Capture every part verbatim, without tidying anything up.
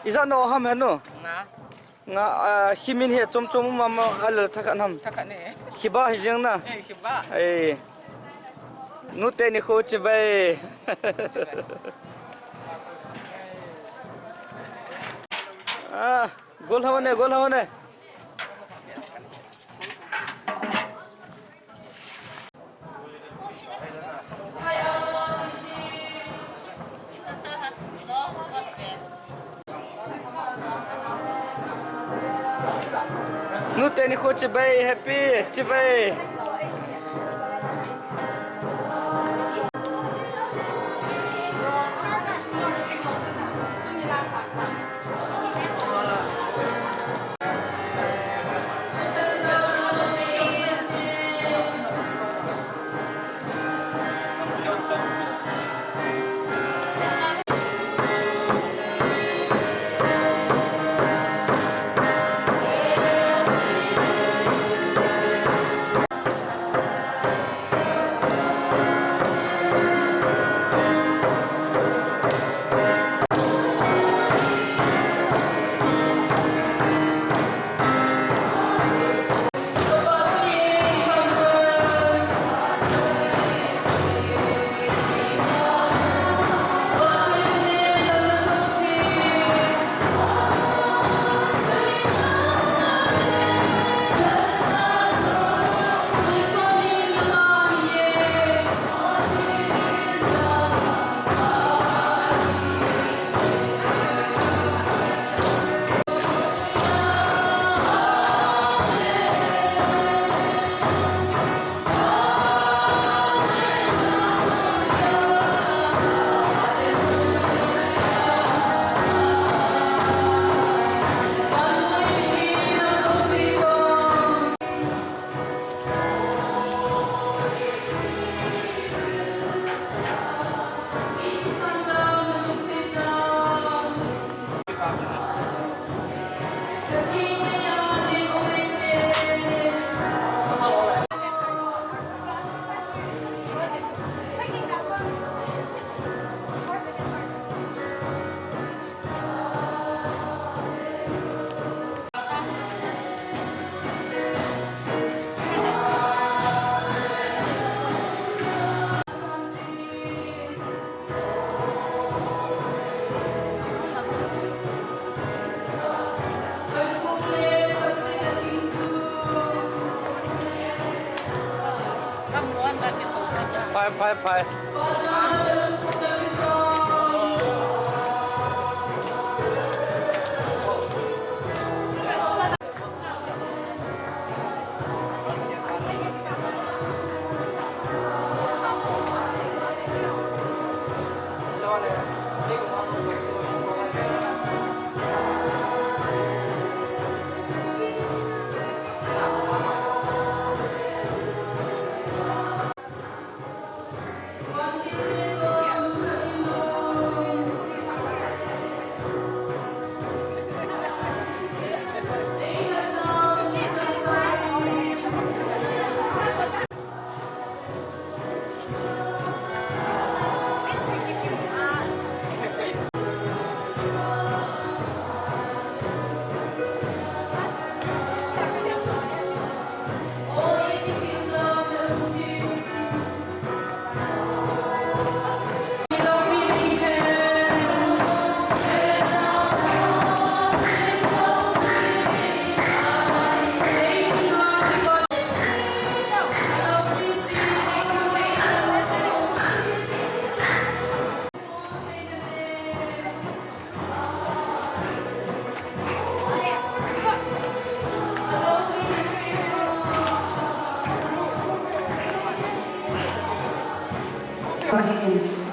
Ijat nao ham henu? Nga, ah, himin hi chom chom mama alal thakhat ham. Thakhat ne. Hiba hi jeng na. Hiba. Ei. Nute ni khu chibai. Ah, gol hau ne, gol hau ne. Nute ni khu chibai, happy, chibai. Phai, phai, phai.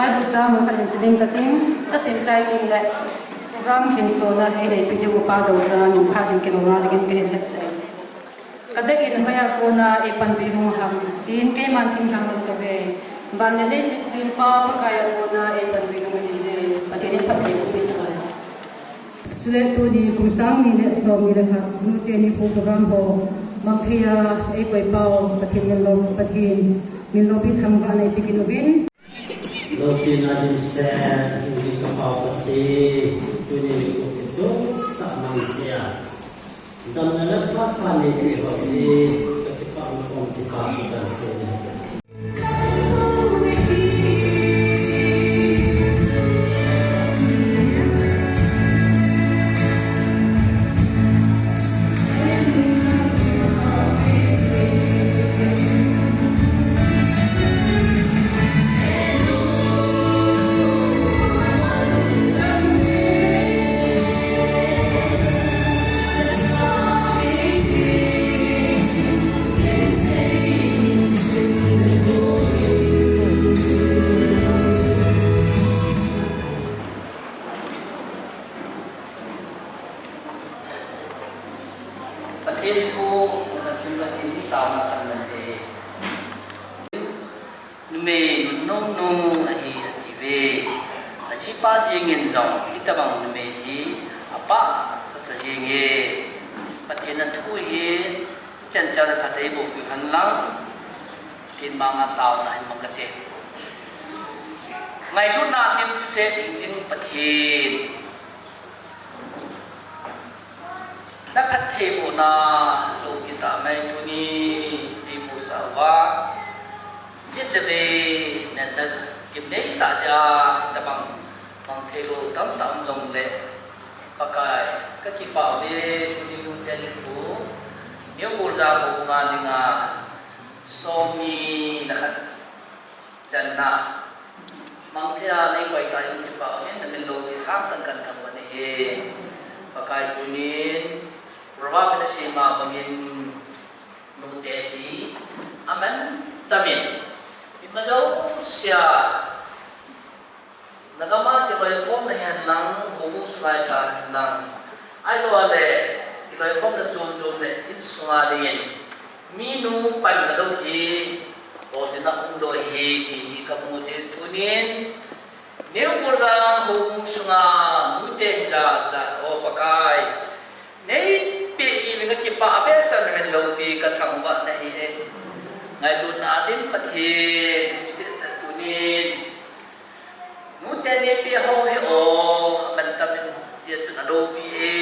Bible chang mun khat in sim ding kating, kasim chai ding le program hin sona hei nei pi ding upa do sa nung kha ding kilo na ding in kahin het sei. Kadei in hoiya kona eipanpi hung ham, tin keiman thim thang lut kave. Van le lei sik sempa Pakaiya kona eipanpi hung ahi je, Pathen in phatthei boh in ahi. Chule tuni kum sang ni le som ni le khat, nute ni khu program ho, mang theiya eikoi pau, Pathen min lou, Pathen min loupi thangvahna eipe kit uvin. Loupina dimset, tuni kum Pathen, tuni nikho kichai tah mang thei a, damna le phatthei nei peh uva, kipah um kit in, kipah um kit in. Pathen thu, Pathen thu, Pathen thu, Numei nunnom nu ahi ati uve. Ajipa jeng in jong hitabang numei hi apha chacha jeng e. Pathen a thu hi chan chan a khat ei boh piu hen lang, tin manga taona hin mang kate. Ngailutna dimset ding Pathen. Na phattheibohna loupi tah mai tuni, nei musah uva. Jit le vei, na, na, kim nei tah jeh a, tabang, mang thei lou tamtah um jong le. Pakai, ka kipah uve, tuni lungthim le pu. New Burja houbung a dinga, som ni le khat. Channa. Mang thei a nei koi tai in kipa in na min loupi sangtah kan thangvah nahi. Pakai tunin, program na sema bangin nute hi, aman tamin. Ima jousea. Na gam a kiloikhomna hen lang, houbung sunga ta hen lang. Ahilou le, kiloikhomna chom chom le, insunga dingin. Minu panna lou hi, o, hina um lou hi, ti hi kamu jin tunin. New Burja houbung sunga, nute jat jat, o Pakai. Neipe in kakipah behseh in, min loupi kathangvah nahi e. Ngailutna dim Pathen, sita tunin. Nute neipe ho hi o, aman tamin, tia chun aloupi e.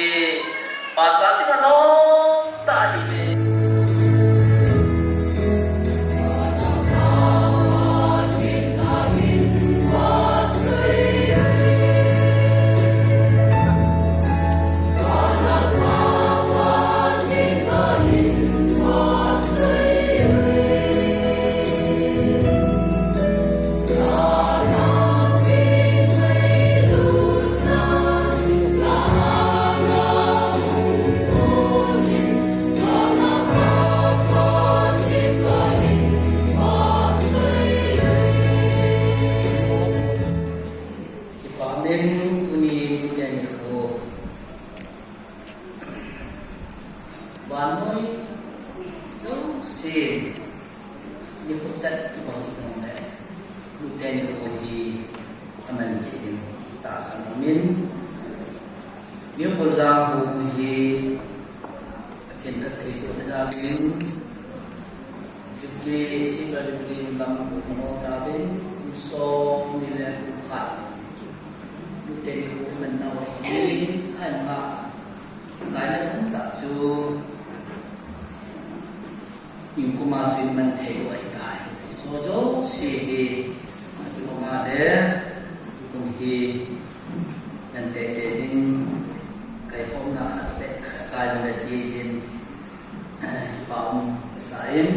Pacha ding anom tah ahi e. Kipah in tuni nikho. Vannoi jouse, nikho sat kibang hijongle, nute nikho hi aman cheh ding tahsan umin, New Burja houbung hi Pathen phattheibohna jal in, Jubilee, Silver Jubilee lam hung tauvin, kum som ni le kum khat. Nute nikho hi aman nau ahi, ahinla, lainat um tah chu, nikum a chu iman thei lou ahitai. Hiche jouse hi, akikhom a le, tukum hi, nante te ding, kaikhomna khat beh, khat chai le ti hin, eh, kipah um kasa in.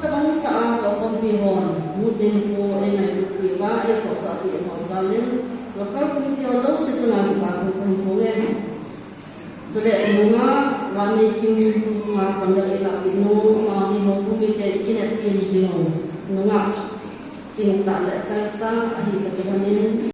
Tabang tah a kakhompi hon, nute nikho eingailut peh uva, eikhohsah peh u jal in, local committee ho jouse chunga kipathu kahin phong e. Chule nungah, Vaneikim tu chunga conduct eilahpeh nu, amaho houbung mite kineppi jing u, nungah, chingtah le feltah ahi kati lhonin,